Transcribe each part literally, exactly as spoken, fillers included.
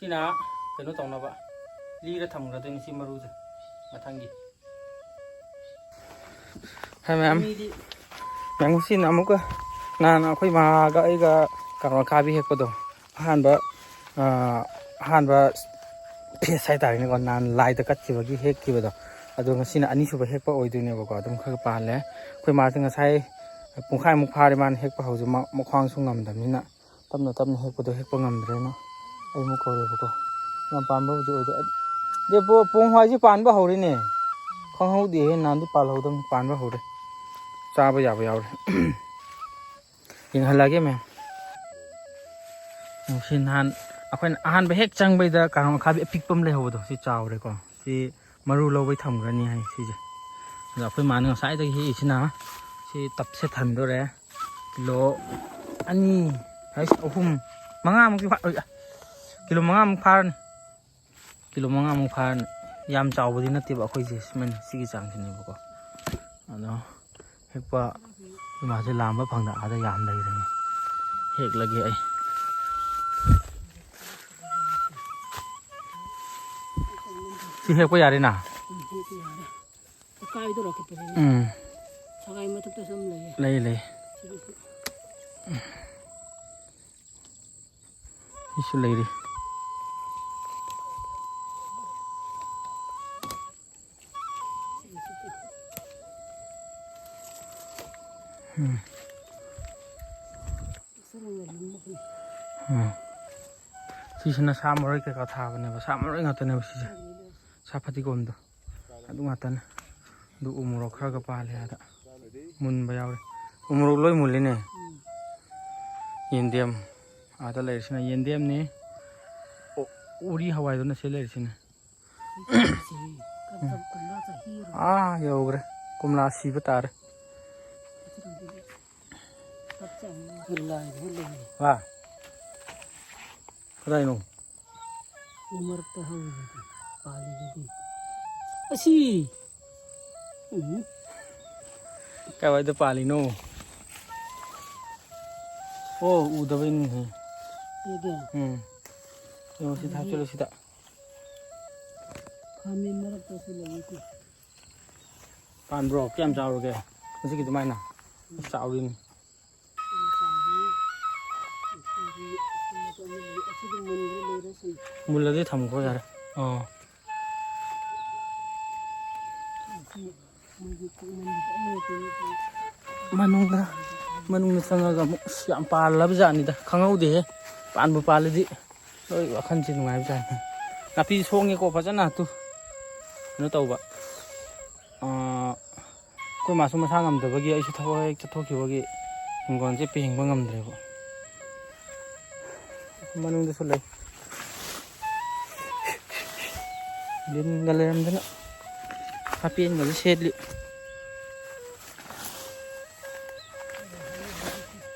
ꯑꯩꯅ ꯀꯩꯅꯣ ꯇꯧꯅꯕ ꯂꯤꯔ ꯊꯝꯈ꯭ꯔꯗꯣꯏꯅꯤ ꯁꯤ ꯃꯔꯨꯁꯦ ꯃꯊꯪꯒꯤ꯫ ꯍꯥꯏ ꯃꯌꯥꯝ꯫ ꯃꯤꯗꯤ ꯃꯌꯥꯝ, ꯉꯁꯤꯅ ꯑꯃꯨꯛꯀ ꯅꯍꯥꯟ ꯑꯩꯈꯣꯏ ꯃꯥꯒ ꯑꯩꯒ ꯀꯩꯅꯣ ꯈꯥꯕꯤ ꯍꯦꯛꯄꯗꯣ, ꯑꯍꯥꯟꯕ, ꯑꯥ, ꯑꯍꯥꯟꯕ ꯐꯦꯁ ꯍꯥꯏꯇꯥꯔꯦꯅꯦꯀꯣ, ꯅꯍꯥꯟ ꯂꯥꯏꯗ ꯀꯠꯈꯤꯕꯒꯤ ꯍꯦꯛꯈꯤꯕꯗꯣ, ꯑꯗꯣ ꯉꯁꯤꯅ ꯑꯅꯤꯁꯨꯕ ꯍꯦꯛꯄ ꯑꯣꯏꯗꯣꯏꯅꯦꯕꯀꯣ꯫ ꯑꯗꯨꯝ ꯈꯔ ꯄꯥꯜꯂꯦ꯫ ꯑꯩꯈꯣꯏ ꯃꯥꯁꯦ ꯉꯁꯥꯏ ꯄꯨꯡꯈꯥꯏꯃꯨꯛ ꯐꯥꯔꯦ ꯃꯥꯅ ꯍꯦꯛꯄ ꯍꯧꯖꯤꯛ, ꯃ-, ꯃꯈ꯭ꯋꯥꯡꯁꯨ ꯉꯝꯗꯕꯅꯤꯅ꯫ ꯇꯞꯅ ꯇꯞꯅ ꯍꯦꯛꯄꯗꯣ ꯍꯦꯛꯄ ꯉꯝꯗ꯭ꯔꯦꯅ ꯑꯩ ꯑꯃꯨꯛ ꯀꯧꯔꯦꯕꯀꯣ꯫ ꯌꯥꯝ ꯄꯥꯟꯕꯕꯨꯗꯤ ꯑꯣꯏꯗꯦ꯫ ꯑꯗ-, ꯗꯦ ꯄꯣ-, ꯄꯣꯡ ꯍꯋꯥꯏꯁꯤ ꯄꯥꯟꯕ ꯍꯧꯔꯦꯅꯦ꯫ ꯈꯪꯍꯧꯗꯦꯍꯦ, ꯅꯍꯥꯟꯗꯤ ꯄꯥꯜꯍꯧꯗꯕꯅꯤ, ꯄꯥꯟꯕ ꯍꯧꯔꯦ꯫ ꯆꯥꯕ ꯌꯥꯕ ꯌꯥꯎꯔꯦ꯫ ꯌꯦꯡꯍꯜꯂꯛꯑꯒꯦ ꯃꯌꯥꯝ꯫ ꯁꯤ ꯅꯍꯥꯟ ꯑꯩꯈꯣꯏꯅ ꯑꯍꯥꯟꯕ ꯍꯦꯛ ꯆꯪꯕꯩꯗ ꯀꯥꯡꯍꯧ ꯑꯈꯥꯕꯤ ꯑꯄꯤꯛꯄ ꯑꯃ ꯂꯩꯍꯧꯕꯗꯣ, ꯁꯤ ꯆꯥꯎꯔꯦꯀꯣ꯫ ꯁꯤ ꯃꯔꯨ ꯂꯧꯕꯩ ꯊꯝꯈ꯭ꯔꯅꯤ ꯍꯥꯏ ꯁꯤꯁꯦ꯫ ꯑꯗꯣ ꯑꯩꯈꯣꯏ ꯃꯥꯅ ꯉꯁꯥꯏꯗꯒꯤ ꯍꯦꯛꯏꯁꯤꯅ ꯁꯤ ꯇꯞꯁꯦ ꯊꯟꯗꯣꯔꯦ꯫ ꯀꯤꯂꯣ ꯑꯅꯤ, ꯍꯩꯁ, ꯑꯍꯨꯝ, ꯃꯉꯥꯃꯨꯛꯇꯤ ꯐꯥ-, ꯑ, ꯀꯤꯂꯣ ꯃꯉꯥꯃꯨꯛ ꯐꯥꯔꯅꯤ꯫ ꯀꯤꯂꯣ ꯃꯉꯥꯃꯨꯛ ꯐꯥꯔꯅꯤ꯫ ꯌꯥꯝ ꯆꯥꯎꯕꯗꯤ ꯅꯠꯇꯦꯕ ꯑꯩꯈꯣꯏꯁꯦ, ꯁꯨꯃꯥꯏꯅ ꯁꯤꯒꯤ ꯆꯥꯡꯁꯤꯅꯦꯕꯀꯣ꯫ ꯑꯗꯣ ꯍꯦꯛꯄ ꯏꯃꯥꯁꯦ ꯂꯥꯝꯕ ꯐꯪꯗ ꯑꯥꯗ ꯌꯥꯝ ꯂꯩꯔꯦꯅꯦ꯫ ꯍꯦꯛꯂꯒꯦ ꯑꯩ꯫ ꯁꯤ ꯍꯦꯛꯄ ꯌꯥꯔꯦꯅ? ꯎꯝ, ꯍꯦꯛꯄ ꯌꯥꯔꯦ꯫ ꯑꯀꯥꯏꯗꯣ ꯂꯧꯈꯠꯄꯁꯤꯅꯦ꯫ ꯎꯝ꯫ ꯁꯒꯥꯏ ꯃꯊꯛꯇꯁꯨ ꯑꯃ ꯂꯩꯌꯦ꯫ ꯂꯩ, ꯂꯩ꯫ ꯁꯤꯗꯁꯨ꯫ ꯁꯤꯁꯨ ꯂꯩꯔꯤ꯫ ꯎꯝ꯫ ꯎꯝ꯫ ꯁꯤꯁꯤꯅ ꯁꯥ ꯃꯔꯣꯏ ꯀꯩꯀꯥ ꯊꯥꯕꯅꯦꯕ, ꯁꯥ ꯃꯔꯣꯏ ꯉꯥꯛꯇꯅꯦꯕ ꯁꯤꯁꯦ꯫ ꯁꯥ ꯐꯗꯤꯒꯣꯝꯗꯣ ꯑꯗꯨ ꯉꯥꯛꯇꯅꯦ꯫ ꯑꯗꯨ ꯎ ꯃꯣꯔꯣꯛ ꯈꯔꯒ ꯄꯥꯜꯂꯦ ꯑꯗ꯫ ꯃꯨꯟꯕ ꯌꯥꯎꯔꯦ꯫ ꯎ ꯃꯣꯔꯣꯛ ꯂꯣꯏ ꯃꯨꯜꯂꯤꯅꯦ꯫ ꯎꯝ꯫ ꯌꯦꯟꯗꯦꯝ꯫ ꯑꯥꯗ ꯂꯩꯔꯤꯁꯤꯅ ꯌꯦꯟꯗꯦꯝꯅꯤ꯫ ꯑꯣ, ꯎꯔꯤ ꯍꯋꯥꯏꯗꯨꯅ ꯁꯤ ꯂꯩꯔꯤꯁꯤꯅꯦ꯫ ꯁꯤ ꯀꯝ-, ꯀꯝꯂꯥ ꯆꯍꯤꯔꯣ? ꯑꯥ ꯌꯧꯈ꯭ꯔꯦ꯫ ꯀꯣꯝꯂꯥ ꯁꯤꯕ ꯇꯥꯔꯦ꯫ ꯂꯥꯏꯗ ꯍꯦꯛ ꯂꯩꯔꯦ꯫ ꯍꯥ? ꯀꯗꯥꯏꯅꯣ? ꯎ ꯃꯔꯛꯇ ꯍꯧꯔꯤꯗꯨꯗꯤ, ꯄꯥꯜꯂꯤꯗꯨꯗꯤ꯫ ꯑꯁꯤ! ꯎꯝ꯫ ꯀꯥꯏꯋꯥꯏꯗ ꯄꯥꯜꯂꯤꯅꯣ? ꯑꯣ, ꯎꯗꯕꯩꯅꯤꯅꯦ꯫ ꯎꯗꯦ? ꯎꯝ꯫ ꯌꯦꯡꯉꯣ ꯁꯤꯗ ꯍꯥꯞꯆꯤꯜꯂꯨ ꯁꯤꯗ꯫ ꯈꯥꯃꯦꯟ ꯃꯔꯛꯇꯁꯨ ꯂꯩꯀꯣ꯫ ꯄꯥꯟꯕ꯭ꯔꯣ? ꯀꯌꯥꯝ ꯆꯥꯎꯔꯒꯦ? ꯍꯧꯖꯤꯛꯀꯤ ꯑꯗꯨꯃꯥꯏꯅ? ꯆꯥꯎꯔꯤꯅꯤ꯫ ꯃꯨꯜꯂꯗꯤ ꯊꯝꯈ꯭ꯔꯣ ꯌꯥꯔꯦ꯫ ꯑꯣ꯫ ꯃꯅꯨꯡꯗ ꯃꯅꯨꯡꯗ ꯆꯪꯉꯒ ꯑꯃꯨꯛ ꯑꯁ ꯌꯥꯝ ꯄꯥꯜꯂꯕ ꯖꯥꯠꯅꯤꯗ, ꯈꯪꯍꯧꯗꯦꯍꯦ꯫ ꯄꯥꯟꯕꯨ ꯄꯥꯜꯂꯗꯤ ꯂꯣꯏ ꯋꯥꯈꯜꯁꯦ ꯅꯨꯡꯉꯥꯏꯕ ꯖꯥꯠꯅꯤ꯫ ꯅꯥꯄꯤ ꯁꯣꯡꯉꯦꯀꯣ ꯐꯖꯅ ꯇꯨ꯫ ꯀꯩꯅꯣ ꯇꯧꯕ꯫ ꯑꯩꯈꯣꯏ ꯃꯥꯁꯨ ꯃꯁꯥ ꯉꯝꯗꯕꯒꯤ ꯑꯩꯁꯨ ꯊꯕꯛ ꯍꯦꯛ ꯆꯠꯊꯣꯛꯈꯤꯕꯒꯤ ꯍꯤꯡꯒꯣꯜꯁꯦ ꯄꯦꯡꯕ ꯉꯝꯗ꯭ꯔꯦꯕ꯫ ꯃꯅꯨꯡꯗꯁꯨ ꯂꯩ꯫ ꯂꯤꯟꯒ ꯂꯩꯔꯝꯗꯅ ꯍꯥꯄꯦꯟꯒꯁꯨ ꯁꯦꯠꯂꯤ꯫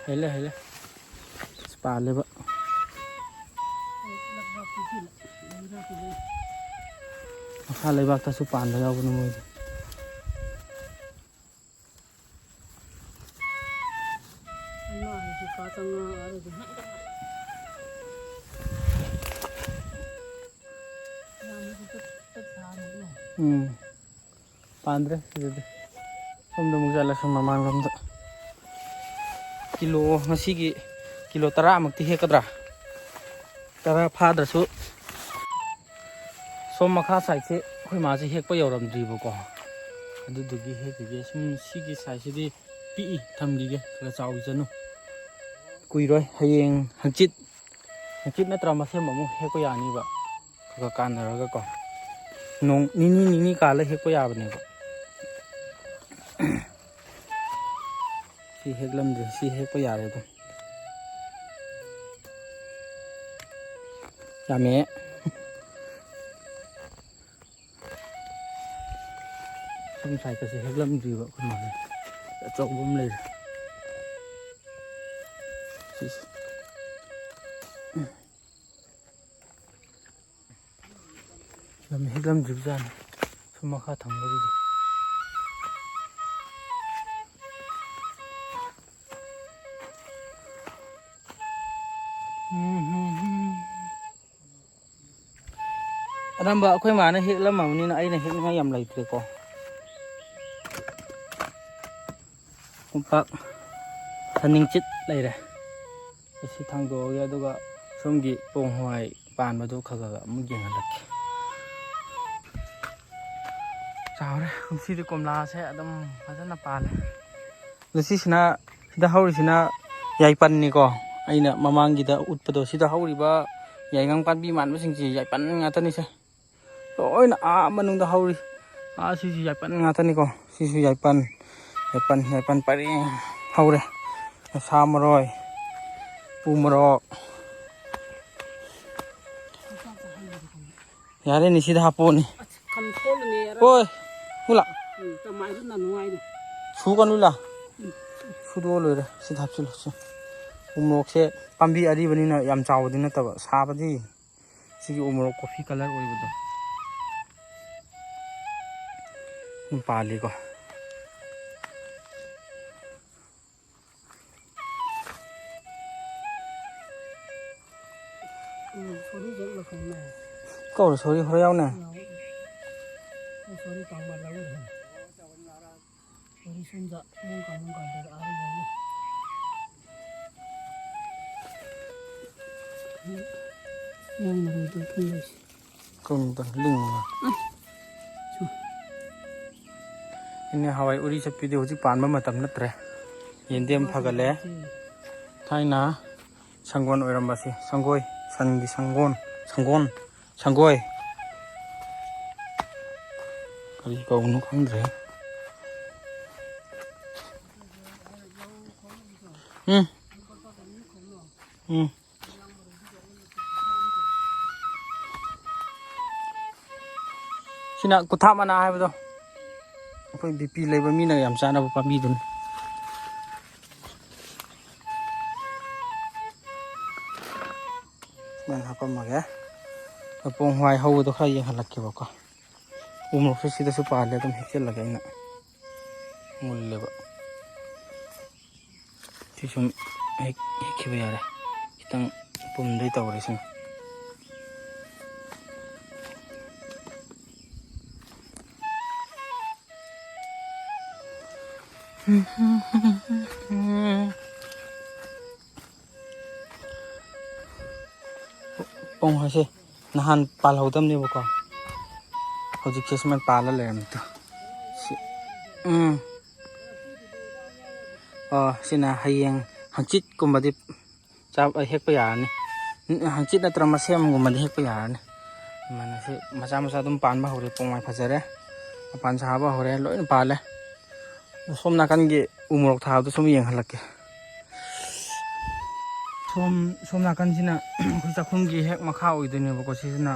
ꯍꯩꯂꯦ ꯍꯩꯂꯦ꯫ ꯑꯁ, ꯄꯥꯜꯂꯦꯕ꯫ ꯃꯈꯥ ꯂꯩꯕꯥꯛꯇꯁꯨ ꯄꯥꯟꯕ ꯌꯥꯎꯕꯅꯤ ꯃꯣꯏꯗꯤ꯫ ꯎꯝ꯫ ꯄꯥꯟꯗ꯭ꯔꯦ ꯁꯤꯗꯗꯤ꯫ ꯁꯣꯝꯗ ꯑꯃꯨꯛ ꯆꯠꯂꯁꯤ ꯃꯃꯥꯡꯂꯣꯝꯗ꯫ ꯀꯤꯂꯣ ꯉꯁꯤꯒꯤ ꯀꯤꯂꯣ ꯇꯔꯥꯃꯨꯛꯇꯤ ꯍꯦꯛꯀꯗ꯭ꯔꯥ? ꯇꯔꯥ ꯐꯥꯗ꯭ꯔꯁꯨ꯫ ꯁꯣꯝ ꯃꯈꯥ ꯁꯥꯏꯠꯁꯦ ꯑꯩꯈꯣꯏ ꯃꯥꯁꯦ ꯍꯦꯛꯄ ꯌꯧꯔꯝꯗ꯭ꯔꯤꯕꯀꯣ꯫ ꯑꯗꯨꯗꯨꯒꯤ ꯍꯦꯛꯈꯤꯒꯦ꯫ ꯁꯨꯝ ꯁꯤꯒꯤ ꯁꯥꯏꯠꯁꯤꯗꯤ ꯄꯤꯛꯏ, ꯊꯝꯈꯤꯒꯦ꯫ ꯈꯔ ꯆꯥꯎꯖꯅꯨ꯫ ꯀꯨꯏꯔꯣꯏ꯫ ꯍꯌꯦꯡ ꯍꯪꯆꯤꯠ ꯍꯪꯆꯤꯠ ꯅꯠꯇ꯭ꯔ ꯃꯁꯦꯝ ꯑꯃꯨꯛ ꯍꯦꯛꯄ ꯌꯥꯅꯤꯕ꯫ ꯈꯔ ꯀꯥꯟꯅꯔꯒꯀꯣ꯫ ꯅꯣꯡ ꯅꯤꯅꯤ ꯅꯤꯅꯤ ꯀꯥꯜꯂ ꯍꯦꯛꯄ ꯌꯥꯕꯅꯦꯕ꯫ ꯁꯤ ꯍꯦꯛꯂꯝꯗ꯭ꯔꯦ꯫ ꯁꯤ ꯍꯦꯛꯄ ꯌꯥꯔꯦ ꯑꯗꯨꯝ꯫ ꯌꯥꯝꯃꯦ꯫ ꯁꯣꯝ ꯁꯥꯏꯠꯇꯁꯨ ꯍꯦꯛꯂꯝꯗ꯭ꯔꯤꯕ ꯑꯩꯈꯣꯏ ꯃꯥꯅ꯫ ꯑꯆꯧꯕ ꯑꯃ ꯂꯩꯔꯦ꯫ ꯁꯤꯁꯦ꯫ ꯌꯥꯝ ꯍꯦꯛꯂꯝꯗ꯭ꯔꯤꯕꯖꯥꯠꯅꯤ꯫ ꯁꯣꯝ ꯃꯈꯥ ꯊꯪꯕꯗꯨꯗꯤ꯫ ꯎꯝ, ꯎꯝ, ꯎꯝ꯫ ꯑꯅꯝꯕ ꯑꯩꯈꯣꯏ ꯃꯥꯅ ꯍꯦꯛꯂꯝꯃꯕꯅꯤꯅ ꯑꯩꯅ ꯍꯦꯛꯅꯤꯡꯉꯥꯏ ꯌꯥꯝ ꯂꯩꯇ꯭ꯔꯦꯀꯣ꯫ ꯀꯣꯝꯄꯥꯛ ꯁꯟꯅꯤꯡꯆꯤꯠ ꯂꯩꯔꯦ꯫ ꯑꯁꯤ ꯊꯥꯡꯗꯣꯛꯑꯒꯦ, ꯑꯗꯨꯒ ꯁꯣꯝꯒꯤ ꯄꯣꯡ ꯍꯋꯥꯏ ꯄꯥꯟꯕꯗꯨ ꯈꯔ ꯈꯔ ꯑꯃꯨꯛ ꯌꯦꯡꯍꯜꯂꯛꯀꯦ꯫ ꯆꯥꯎꯔꯦ꯫ ꯀꯨꯝꯁꯤꯗꯤ ꯀꯣꯝꯂꯥꯁꯦ ꯑꯗꯨꯝ ꯐꯖꯅ ꯄꯥꯜꯂꯦ꯫ ꯑꯗꯣ ꯁꯤꯁꯤꯅ, ꯁꯤꯗ ꯍꯧꯔꯤꯁꯤꯅ ꯌꯥꯏꯄꯟꯅꯤꯀꯣ꯫ ꯑꯩꯅ ꯃꯃꯥꯡꯒꯤꯗ ꯎꯠꯄꯗꯣ, ꯁꯤꯗ ꯍꯧꯔꯤꯕ ꯌꯥꯏꯉꯪ ꯄꯥꯝꯕꯤ ꯃꯥꯟꯕꯁꯤꯡꯁꯤ ꯌꯥꯏꯄꯟ ꯉꯥꯛꯇꯅꯤꯁꯦ꯫ ꯂꯣꯏꯅ ꯑꯥ ꯃꯅꯨꯡꯗ ꯍꯧꯔꯤ꯫ ꯑꯥ ꯁꯤꯁꯨ ꯌꯥꯏꯄꯟ ꯉꯥꯛꯇꯅꯤꯀꯣ꯫ ꯁꯤꯁꯨ ꯌꯥꯏꯄꯟ, ꯌꯥꯏꯄꯟ, ꯌꯥꯏꯄꯟ ꯄꯔꯦꯡ ꯍꯧꯔꯦ꯫ ꯁꯥ ꯃꯔꯣꯏ, ꯎ ꯃꯣꯔꯣꯛ꯫ ꯌꯥꯔꯦꯅꯦ, ꯁꯤꯗ ꯍꯥꯞꯄꯣꯅꯦ꯫ ꯑꯁ, ꯈꯝ ꯊꯣꯛꯂꯅꯦ, ꯑꯔꯥ꯫ ꯍꯣꯏ, ꯃꯨꯂꯥ꯫ ꯎꯝ, ꯀꯃꯥꯏꯗꯨꯅ ꯅꯨꯡꯉꯥꯏꯗꯣ꯫ ꯁꯨꯒꯅꯨ ꯂꯥ꯫ ꯎꯝ꯫ ꯁꯨꯗꯣꯛꯑ ꯂꯣꯏꯔꯦ꯫ ꯁꯤꯗ ꯍꯥꯞꯆꯤꯜꯂꯨ, ꯁꯤ꯫ ꯎ ꯃꯣꯔꯣꯛꯁꯦ ꯄꯥꯝꯕꯤ ꯑꯔꯤꯕꯅꯤꯅ ꯌꯥꯝ ꯆꯥꯎꯕꯗꯤ ꯅꯠꯇꯕ, ꯁꯥꯕꯗꯤ꯫ ꯁꯤꯒꯤ ꯎ ꯃꯣꯔꯣꯛ coffee colour ꯑꯣꯏꯕꯗꯣ꯫ ꯑꯗꯨꯝ ꯄꯥꯜꯂꯤꯀꯣ꯫ ꯎꯝ, ꯁꯣꯔꯤ ꯖꯦꯛ ꯂꯧꯊꯣꯛꯅꯦ꯫ ꯀꯧꯔꯦ, ꯁꯣꯔꯤ ꯍꯣꯔꯦꯟ ꯌꯥꯎꯅꯦ꯫ ꯌꯥꯎ-, ꯁꯣꯔꯤ ꯇꯥꯡꯕ ꯂꯧꯔꯦ꯫ ꯁꯣꯔꯤ ꯁꯨꯝꯗ ꯃꯑꯣꯡ ꯀꯥ ꯃꯑꯣꯡ ꯀꯥꯗ ꯑꯥ ꯂꯩ꯫ ꯌꯥꯝ ꯃꯔꯨꯗ ꯈꯪꯗꯦ꯫ ꯀꯨꯝꯗ ꯂꯤꯡꯉꯒ꯫ ꯁꯨ꯫ ꯏꯅꯦ, ꯍꯋꯥꯏ ꯎꯔꯤ ꯆꯠꯄꯤꯗꯤ ꯍꯧꯖꯤꯛ ꯄꯥꯟꯕ ꯃꯇꯝ ꯅꯠꯇ꯭ꯔꯦ꯫ ꯌꯦꯟꯗꯦꯝ ꯐꯒꯠꯂꯦ꯫ ꯊꯥꯏꯅ ꯁꯪꯒꯣꯜ ꯑꯣꯏꯔꯝꯕꯁꯦ, ꯁꯪꯒꯣꯏ, ꯁꯟꯒꯤ ꯁꯪꯒꯣꯜ, ꯁꯪꯒꯣꯜ, ꯁꯪꯒꯣꯏ꯫ ꯀꯔꯤ ꯀꯧꯕꯅꯣ ꯈꯪꯗ꯭ꯔꯦ꯫ ꯎꯝ꯫ ꯎꯝ꯫ ꯁꯤꯅ ꯀꯨꯊꯥꯞ ꯃꯅꯥ ꯍꯥꯏꯕꯗꯣ, ꯑꯩꯈꯣꯏ BP ꯂꯩꯕ ꯃꯤꯅ ꯌꯥꯝ ꯆꯥꯅꯕ ꯄꯥꯝꯕꯤꯗꯨꯅꯤ꯫ ꯁꯨꯃꯥꯏꯅ ꯍꯥꯞꯄꯝꯃꯒꯦ꯫ ꯄꯣꯡ ꯍꯋꯥꯏ ꯍꯧꯕꯗꯣ ꯈꯔ ꯌꯦꯡꯍꯜꯂꯛꯀꯦꯕꯀꯣ꯫ ꯎ ꯃꯣꯔꯣꯛꯁꯨ ꯁꯤꯗꯁꯨ ꯄꯥꯜꯂꯦ, ꯑꯗꯨꯝ ꯍꯦꯛꯆꯜꯂꯒꯦ ꯑꯩꯅ꯫ ꯃꯨꯜꯂꯦꯕ꯫ ꯁꯤ ꯁꯨꯝ ꯍꯦꯛ, ꯍꯦꯛꯈꯤꯕ ꯌꯥꯔꯦ꯫ ꯈꯤꯇꯪ ꯄꯨꯝꯗꯣꯏ ꯇꯧꯔꯦ ꯁꯤꯅ꯫ ꯄꯣꯡ ꯍꯥꯏꯁꯦ ꯅꯍꯥꯟ ꯄꯥꯜꯍꯧꯗꯕꯅꯦꯕꯀꯣ, ꯍꯧꯖꯤꯛꯁꯦ ꯁꯨꯃꯥꯏꯅ ꯄꯥꯜꯂ ꯂꯩꯔꯝꯃꯦ꯫ ꯇꯨ꯫ ꯁꯤ, ꯎꯝ꯫ ꯑꯣ, ꯁꯤꯅ ꯍꯌꯦꯡ ꯍꯪꯆꯤꯠꯀꯨꯝꯕꯗꯤ ꯆꯥꯕ, ꯍꯦꯛꯄ ꯌꯥꯔꯅꯤ꯫ ꯍꯪꯆꯤꯠ ꯅꯠꯇ꯭ꯔ ꯃꯁꯦꯝꯒꯨꯝꯕꯗꯤ ꯍꯦꯛꯄ ꯌꯥꯔꯅꯤ꯫ ꯑꯗꯨꯃꯥꯏꯅ ꯁꯤ ꯃꯆꯥ ꯃꯆꯥ ꯑꯗꯨꯝ ꯄꯥꯟꯕ ꯍꯧꯔꯦ, ꯄꯣꯡꯃꯥꯏ ꯐꯖꯔꯦ, ꯃꯄꯥꯟ ꯁꯥꯕ ꯍꯧꯔꯦ, ꯂꯣꯏꯅ ꯄꯥꯜꯂꯦ꯫ ꯁꯣꯝ ꯅꯥꯀꯟꯒꯤ ꯎ ꯃꯣꯔꯣꯛ ꯊꯥꯕꯗꯣ ꯁꯨꯝ ꯌꯦꯡꯍꯜꯂꯛꯀꯦ꯫ ꯁꯣꯝ, ꯁꯣꯝ ꯅꯥꯀꯟꯁꯤꯅ ꯑꯩꯈꯣꯏ ꯆꯥꯛꯈꯨꯝꯒꯤ ꯍꯦꯛ ꯃꯈꯥ ꯑꯣꯏꯗꯣꯏꯅꯦꯕꯀꯣ꯫ ꯁꯤꯁꯤꯅ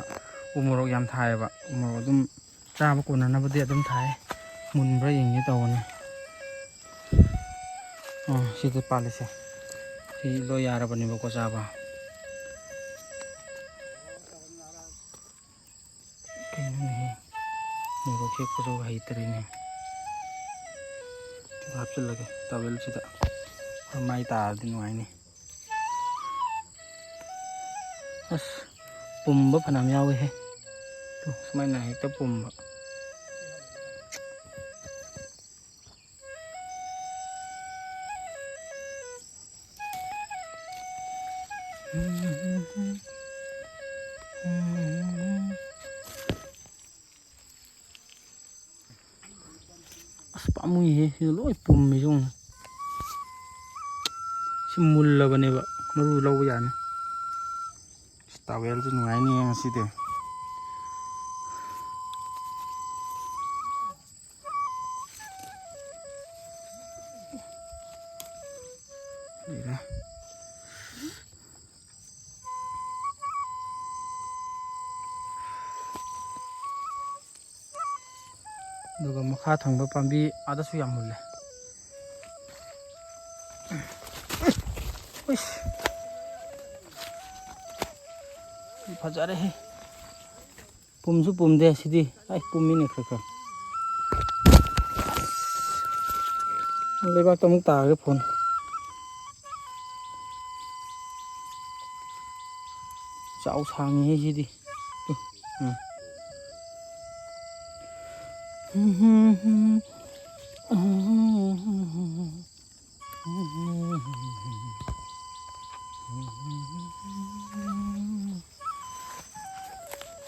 ꯎ ꯃꯣꯔꯣꯛ ꯌꯥꯝ ꯊꯥꯏꯌꯦꯕ꯫ ꯎ ꯃꯣꯔꯣꯛ ꯑꯗꯨꯝ ꯆꯥꯕ ꯀꯣꯟꯅꯅꯕꯗꯤ ꯑꯗꯨꯝ ꯊꯥꯏ꯫ ꯃꯨꯟꯕ꯭ꯔꯥ ꯌꯦꯡꯒꯦ ꯇꯧꯕꯅꯦ꯫ ꯑꯣ, ꯁꯤꯗ ꯄꯥꯜꯂꯤꯁꯦ꯫ ꯁꯤ ꯂꯣꯏ ꯌꯥꯔꯕꯅꯦꯕꯀꯣ ꯆꯥꯕ꯫ ꯀꯩꯅꯣꯅꯦꯍꯦ? ꯃꯣꯔꯣꯛ ꯍꯦꯛꯄꯁꯨ ꯍꯩꯇ꯭ꯔꯦꯅꯦ꯫ ꯁꯤꯗ ꯍꯥꯞꯆꯤꯜꯂꯒꯦ, ꯇꯥꯋꯦꯜꯁꯤꯗ꯫ ꯃꯥꯏ ꯇꯥꯔꯗꯤ ꯅꯨꯡꯉꯥꯏꯅꯤ꯫ ꯑꯁ, ꯄꯨꯝꯕ ꯐꯅꯌꯥꯝ ꯌꯥꯎꯋꯦꯍꯦ꯫ ꯇꯨ, ꯁꯨꯃꯥꯏꯅ ꯍꯦꯛꯇ ꯄꯨꯝꯕ꯫ ꯑꯁ, ꯄꯥꯝꯃꯨꯏꯍꯦ, ꯁꯤꯗ ꯂꯣꯏ ꯄꯨꯝꯃꯤ ꯌꯦꯡꯉꯨ꯫ ꯁꯤ ꯃꯨꯜꯂꯕꯅꯦꯕ, ꯃꯔꯨ ꯂꯧꯕ ꯌꯥꯅꯤ꯫ ꯑꯁ, ꯇꯥꯋꯦꯜꯁꯦ ꯅꯨꯡꯉꯥꯏꯅꯤꯌꯦ ꯉꯁꯤꯗꯤ꯫ ꯂꯩꯔꯦ꯫ ꯑꯗꯨꯒ ꯃꯈꯥ ꯊꯪꯕ ꯄꯥꯝꯕꯤ ꯑꯥꯗꯁꯨ ꯌꯥꯝ ꯃꯨꯜꯂꯦ꯫ ꯎꯏꯁ꯫ ꯐꯖꯔꯦꯍꯦ꯫ ꯄꯨꯝꯁꯨ ꯄꯨꯝꯗꯦ ꯁꯤꯗꯤ꯫ ꯑꯩ ꯄꯨꯝꯃꯤꯅꯦ ꯈꯔ ꯈꯔ꯫ ꯂꯩꯕꯥꯛꯇ ꯑꯃꯨꯛ ꯇꯥꯔꯒꯦ ꯐꯣꯟ꯫ ꯆꯥꯎ ꯁꯥꯡꯉꯤꯍꯦ ꯁꯤꯗꯤ꯫ ꯎꯝ꯫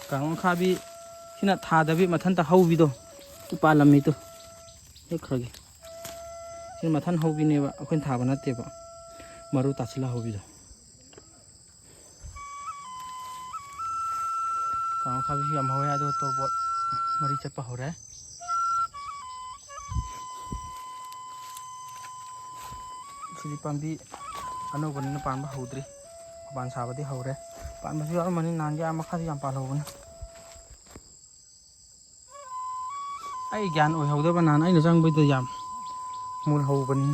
ꯀꯥꯡ ꯑꯈꯥꯕꯤ ꯁꯤꯅ ꯊꯥꯗꯕꯤ ꯃꯊꯟꯇ ꯍꯧꯕꯤꯗꯣ, ꯁꯤ ꯄꯥꯜꯂꯝꯃꯤꯗꯣ꯫ ꯍꯦꯛꯈ꯭ꯔꯒꯦ꯫ ꯁꯤꯅ ꯃꯊꯟ ꯍꯧꯕꯤꯅꯦꯕ, ꯑꯩꯈꯣꯏꯅ ꯊꯥꯕ ꯅꯠꯇꯦꯕ꯫ ꯃꯔꯨ ꯇꯥꯁꯤꯜꯂ ꯍꯧꯕꯤꯗꯣ꯫ ꯀꯥꯡ ꯑꯈꯥꯕꯤꯁꯨ ꯌꯥꯝ ꯍꯧꯋꯦ, ꯑꯗꯨꯒ ꯇꯣꯔꯕꯣꯠ ꯃꯔꯤ ꯆꯠꯄ ꯍꯧꯔꯦ꯫ ꯁꯤꯗꯤ ꯄꯥꯝꯕꯤ ꯑꯅꯧꯕꯅꯤꯅ ꯄꯥꯟꯕ ꯍꯧꯗ꯭ꯔꯤ, ꯃꯄꯥꯟ ꯁꯥꯕꯗꯤ ꯍꯧꯔꯦ꯫ ꯄꯥꯟꯕꯁꯨ ꯌꯥꯎꯔꯝꯃꯅꯤ, ꯅꯍꯥꯟꯒꯤ ꯑꯥ ꯃꯈꯥꯗꯤ ꯌꯥꯝ ꯄꯥꯜꯍꯧꯕꯅꯤ꯫ ꯑꯩ ꯒ꯭ꯌꯥꯟ ꯑꯣꯏꯍꯧꯗꯕ, ꯅꯍꯥꯟ ꯑꯩꯅ ꯆꯪꯕꯩꯗ ꯌꯥꯝ ꯃꯨꯜꯍꯧꯕꯅꯤ꯫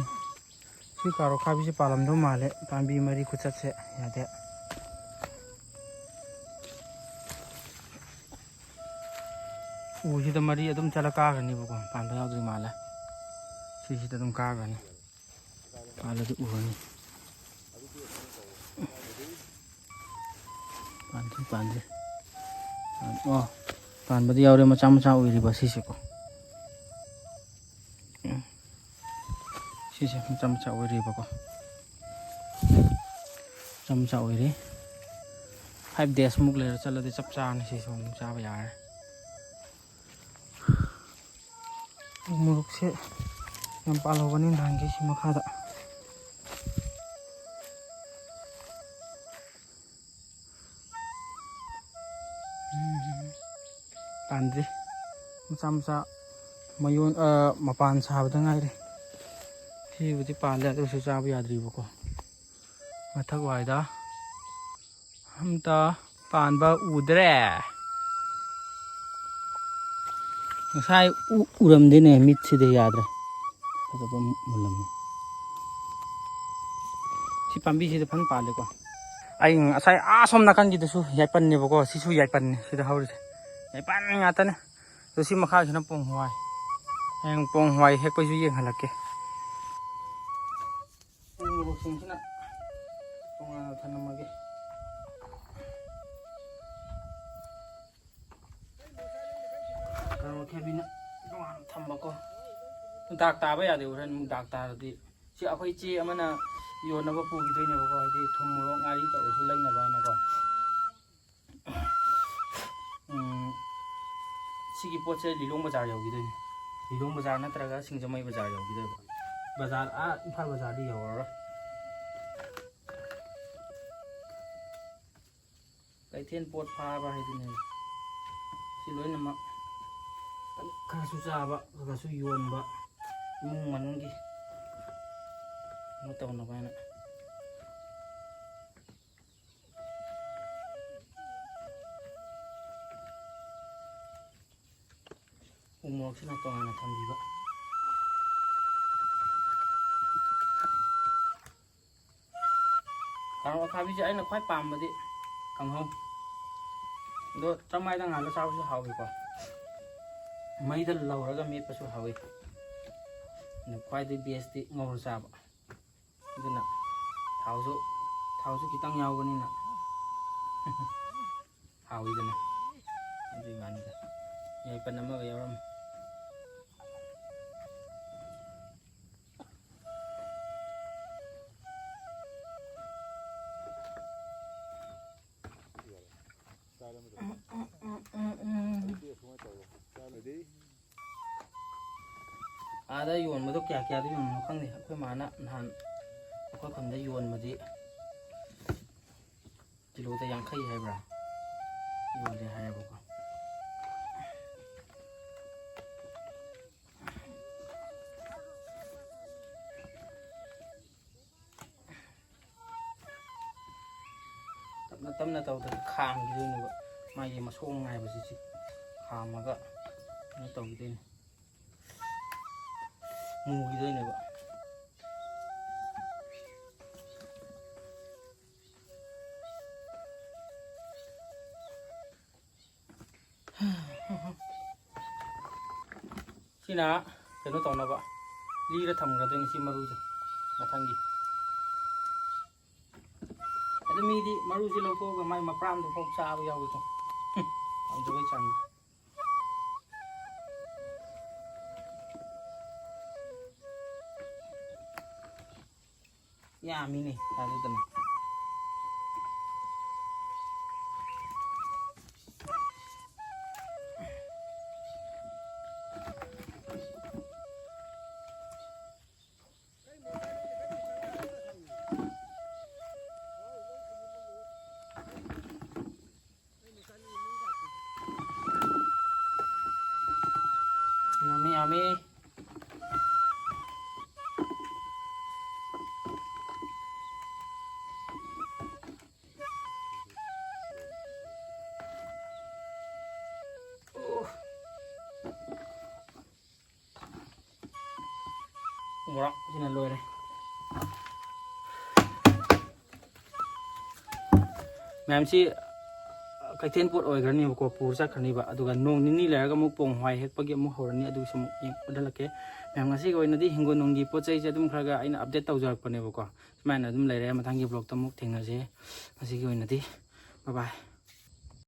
ꯁꯤ ꯀꯥꯔꯣ ꯈꯥꯕꯤꯁꯦ ꯄꯥꯜꯂꯝꯗꯧ ꯃꯥꯜꯂꯦ, ꯄꯥꯝꯕꯤ ꯃꯔꯤ ꯈꯨꯆꯠꯁꯦ ꯌꯥꯗꯦ꯫ ꯎꯁꯤꯗ ꯃꯔꯤ ꯑꯗꯨꯝ ꯆꯠꯂ ꯀꯥꯈ꯭ꯔꯅꯤꯕꯀꯣ, ꯄꯥꯟꯕ ꯌꯥꯎꯗ꯭ꯔꯤ ꯃꯥꯜꯂꯦ꯫ ꯁꯤꯁꯤꯗ ꯑꯗꯨꯝ ꯀꯥꯈ꯭ꯔꯅꯤ꯫ ꯄꯥꯜꯂꯗꯤ ꯎꯔꯅꯤ꯫ ꯄꯥꯟꯗ꯭ꯔꯤ, ꯄꯥꯟꯗ꯭ꯔꯤ꯫ ꯑꯣ, ꯄꯥꯟꯕꯗꯤ ꯌꯥꯎꯔꯦ, ꯃꯆꯥ ꯃꯆꯥ ꯑꯣꯏꯔꯤꯕ ꯁꯤꯁꯦꯀꯣ꯫ ꯎꯝ꯫ ꯁꯤꯁꯦ ꯃꯆꯥ ꯃꯆꯥ ꯑꯣꯏꯔꯤꯕꯀꯣ꯫ ꯃꯆꯥ ꯃꯆꯥ ꯑꯣꯏꯔꯤ꯫ Five days ꯃꯨꯛ ꯂꯩꯔ ꯆꯠꯂꯗꯤ ꯆꯞ ꯆꯥꯔꯅꯤ, ꯁꯤꯁꯨ ꯑꯃꯨꯛ ꯆꯥꯕ ꯌꯥꯔꯦ꯫ ꯃꯣꯔꯣꯛꯁꯦ ꯌꯥꯝ ꯄꯥꯜꯍꯧꯕꯅꯤ ꯅꯍꯥꯟꯒꯤ ꯁꯤ ꯃꯈꯥꯗ꯫ ꯎꯝ, ꯄꯥꯟꯗ꯭ꯔꯤ꯫ ꯃꯆꯥ ꯃꯆꯥ ꯃꯌꯣꯟ, ꯑ, ꯃꯄꯥꯟ ꯁꯥꯕꯗ ꯉꯥꯏꯔꯤ꯫ ꯁꯤꯕꯨꯗꯤ ꯄꯥꯜꯂꯦ, ꯑꯗꯨꯁꯨ ꯆꯥꯕ ꯌꯥꯗ꯭ꯔꯤꯕꯀꯣ꯫ ꯃꯊꯛ ꯋꯥꯏꯗ ꯑꯝꯇ ꯄꯥꯟꯕ ꯎꯗ꯭ꯔꯦ꯫ ꯉꯁꯥꯏ ꯎ-, ꯎꯔꯝꯗꯦꯅꯦ, ꯃꯤꯠꯁꯤꯗꯤ ꯌꯥꯗ꯭ꯔꯦ꯫ ꯐꯖꯕ ꯃꯨꯜꯂꯝꯃꯦ꯫ ꯁꯤ ꯄꯥꯝꯕꯤꯁꯤꯗ ꯐꯖꯅ ꯄꯥꯜꯂꯦꯀꯣ꯫ ꯑꯩ ꯉꯁꯥꯏ ꯑꯥ ꯁꯣꯝ ꯅꯥꯀꯟꯒꯤꯗꯨꯁꯨ ꯌꯥꯏꯄꯟꯅꯦꯕꯀꯣ, ꯁꯤꯁꯨ ꯌꯥꯏꯄꯟꯅꯦ ꯁꯤꯗ ꯍꯧꯔꯤꯁꯦ꯫ ꯌꯥꯏꯄꯟ ꯉꯥꯛꯇꯅꯦ꯫ ꯑꯗꯣ ꯁꯤ ꯃꯈꯥꯁꯤꯅ ꯄꯣꯡ ꯍꯋꯥꯏ꯫ ꯍꯌꯦꯡ ꯄꯣꯡ ꯍꯋꯥꯏ ꯍꯦꯛꯄꯩꯁꯨ ꯌꯦꯡꯍꯜꯂꯛꯀꯦ꯫ ꯎ ꯃꯣꯔꯣꯛꯁꯤꯡꯁꯤꯅ ꯇꯣꯉꯥꯟꯅ ꯊꯝꯂꯝꯃꯒꯦ꯫ ꯀꯥꯔꯣꯠ ꯑꯈꯥꯕꯤꯅ ꯇꯣꯉꯥꯟꯅ ꯊꯝꯕꯀꯣ꯫ ꯗꯥꯛ ꯇꯥꯕ ꯌꯥꯗꯦ, ꯍꯣꯔꯦꯟ ꯑꯃꯨꯛ ꯗꯥꯛ ꯇꯥꯔꯗꯤ꯫ ꯁꯤ ꯑꯩꯈꯣꯏ ꯏꯆꯦ ꯑꯃꯅ ꯌꯣꯟꯅꯕ ꯄꯨꯈꯤꯗꯣꯏꯅꯦꯕꯀꯣ, ꯍꯥꯏꯗꯤ ꯊꯨꯝ ꯃꯣꯔꯣꯛ ꯉꯥꯔꯤ ꯇꯧꯔꯁꯨ ꯂꯩꯅꯕ ꯍꯥꯏꯅꯀꯣ꯫ ꯎꯝ, ꯁꯤꯒꯤ ꯄꯣꯠꯁꯦ ꯂꯤꯂꯣꯡ ꯕꯖꯥꯔ ꯌꯧꯈꯤꯗꯣꯏꯅꯤ꯫ ꯂꯤꯂꯣꯡ ꯕꯖꯥꯔ ꯅꯠꯇ꯭ꯔꯒ ꯁꯤꯡꯖꯃꯩ ꯕꯖꯥꯔ ꯌꯧꯈꯤꯗꯣꯏꯕ꯫ ꯕꯖꯥꯔ, ꯑꯥ ꯏꯝꯐꯥꯜ ꯕꯖꯥꯔꯗꯤ ꯌꯧꯔꯔꯣꯏ꯫ ꯀꯩꯊꯦꯜ ꯄꯣꯠ ꯐꯥꯕ ꯍꯥꯏꯗꯨꯅꯦ꯫ ꯁꯤ ꯂꯣꯏꯅꯃꯛ ꯈꯔꯁꯨ ꯆꯥꯕ, ꯈꯔꯁꯨ ꯌꯣꯟꯕ, ꯏꯃꯨꯡ ꯃꯅꯨꯡꯒꯤ ꯀꯩꯅꯣ ꯇꯧꯅꯕ ꯍꯥꯏꯅ꯫ ꯎ ꯃꯣꯔꯣꯛꯁꯤꯅ ꯇꯣꯉꯥꯟꯅ ꯊꯝꯕꯤꯕ꯫ ꯀꯥꯔꯣꯠ ꯑꯈꯥꯕꯤꯁꯦ ꯑꯩꯅ ꯈ꯭ꯋꯥꯏ ꯄꯥꯝꯕꯗꯤ ꯀꯥꯡꯍꯧ꯫ ꯑꯗꯣ ꯆꯝꯃꯥꯏꯗ ꯉꯥꯜꯂ ꯆꯥꯕꯁꯨ ꯍꯥꯎꯏꯀꯣ꯫ ꯃꯩꯗ ꯂꯧꯔꯒ ꯃꯦꯠꯄꯁꯨ ꯍꯥꯎꯏ꯫ ꯑꯗꯣ ꯈ꯭ꯋꯥꯏꯗꯒꯤ ꯕꯦꯁꯇꯤ ꯉꯧꯔ ꯆꯥꯕ꯫ ꯑꯗꯨꯅ ꯊꯥꯎꯁꯨ, ꯊꯥꯎꯁꯨ ꯈꯤꯇꯪ ꯌꯥꯎꯕꯅꯤꯅ ꯍꯥꯎꯏꯗꯅ꯫ ꯑꯗꯨꯒꯤ ꯋꯥꯅꯤꯗ꯫ ꯌꯥꯏꯄꯟ ꯑꯃꯒ ꯌꯥꯎꯔꯝꯃꯤ꯫ ꯑꯥꯗ ꯌꯣꯟꯕꯗꯣ ꯀꯌꯥ ꯀꯌꯥꯗ ꯌꯣꯟꯕꯅꯣ ꯈꯪꯗꯦ꯫ ꯑꯩꯈꯣꯏ ꯃꯥꯅ ꯅꯍꯥꯟ ꯑꯩꯈꯣꯏ ꯈꯨꯟꯗ ꯌꯣꯟꯕꯗꯤ ꯀꯤꯂꯣꯗ ꯌꯥꯡꯈꯩ ꯍꯥꯏꯕ꯭ꯔꯥ ꯌꯣꯜꯂꯦ ꯍꯥꯏꯌꯦꯕꯀꯣ꯫ ꯇꯞꯅ ꯇꯞꯅ ꯇꯧꯗꯅ ꯈꯥꯝꯈꯤꯗꯣꯏꯅꯦꯕ꯫ ꯃꯥꯒꯤ ꯃꯁꯣꯡ ꯍꯥꯏꯕꯁꯤ ꯁꯤ ꯈꯥꯝꯃꯒ ꯀꯩꯅꯣ ꯇꯧꯈꯤꯗꯣꯏꯅꯤ, ꯃꯨꯈꯤꯗꯣꯏꯅꯦꯕ꯫ ꯁꯤꯅ ꯀꯩꯅꯣ ꯇꯧꯅꯕ ꯂꯤꯔ ꯊꯝꯒꯗꯣꯏꯅꯤ ꯁꯤ ꯃꯔꯨꯁꯦ ꯃꯊꯪꯒꯤ꯫ ꯑꯗꯨ ꯃꯤꯗꯤ ꯃꯔꯨꯁꯦ ꯂꯧꯊꯣꯛꯑꯒ ꯃꯥꯏ ꯃꯄ꯭ꯔꯥꯝꯗꯨ ꯐꯥꯎ ꯆꯥꯕ ꯌꯥꯎꯏꯀꯣ꯫ ꯄꯥꯝꯖꯕꯩ ꯆꯥꯡ꯫ ꯌꯥꯝꯃꯤꯅꯦ ꯊꯥꯖꯗꯅ꯫ ꯌꯥꯝꯃꯤ, ꯌꯥꯝꯃꯤ꯫ ꯃꯣꯔꯣꯛꯁꯤꯅ ꯂꯣꯏꯔꯦ꯫ ꯃꯌꯥꯝꯁꯤ ꯀꯩꯊꯦꯜ ꯄꯣꯠ ꯑꯣꯏꯈ꯭ꯔꯅꯦꯕꯀꯣ, ꯄꯨꯔ ꯆꯠꯈ꯭ꯔꯅꯤꯕ꯫ ꯑꯗꯨꯒ ꯅꯣꯡ ꯅꯤꯅꯤ ꯂꯩꯔꯒ ꯑꯃꯨꯛ ꯄꯣꯡ ꯍꯋꯥꯏ ꯍꯦꯛꯄꯒꯤ ꯑꯃꯨꯛ ꯍꯧꯔꯅꯤ, ꯑꯗꯨꯒꯤꯁꯨ ꯑꯃꯨꯛ ꯌꯦꯡ-, ꯎꯠꯍꯜꯂꯛꯀꯦ꯫ ꯃꯌꯥꯝ, ꯉꯁꯤꯒꯤ ꯑꯣꯏꯅꯗꯤ ꯍꯤꯡꯒꯣꯜ ꯅꯨꯡꯒꯤ ꯄꯣꯠ ꯆꯩꯁꯦ ꯑꯗꯨꯝ ꯈꯔ ꯈꯔ ꯑꯩꯅ ꯑꯞꯗꯦꯠ ꯇꯧꯖꯔꯛꯄꯅꯦꯕꯀꯣ꯫ ꯁꯨꯃꯥꯏꯅ ꯑꯗꯨꯝ ꯂꯩꯔꯦ, ꯃꯊꯪꯒꯤ ꯕ꯭ꯂꯣꯛꯇ ꯑꯃꯨꯛ ꯊꯦꯡꯅꯁꯦ꯫ ꯉꯁꯤꯒꯤ ꯑꯣꯏꯅꯗꯤ ꯕꯥꯏ ꯕꯥꯏ꯫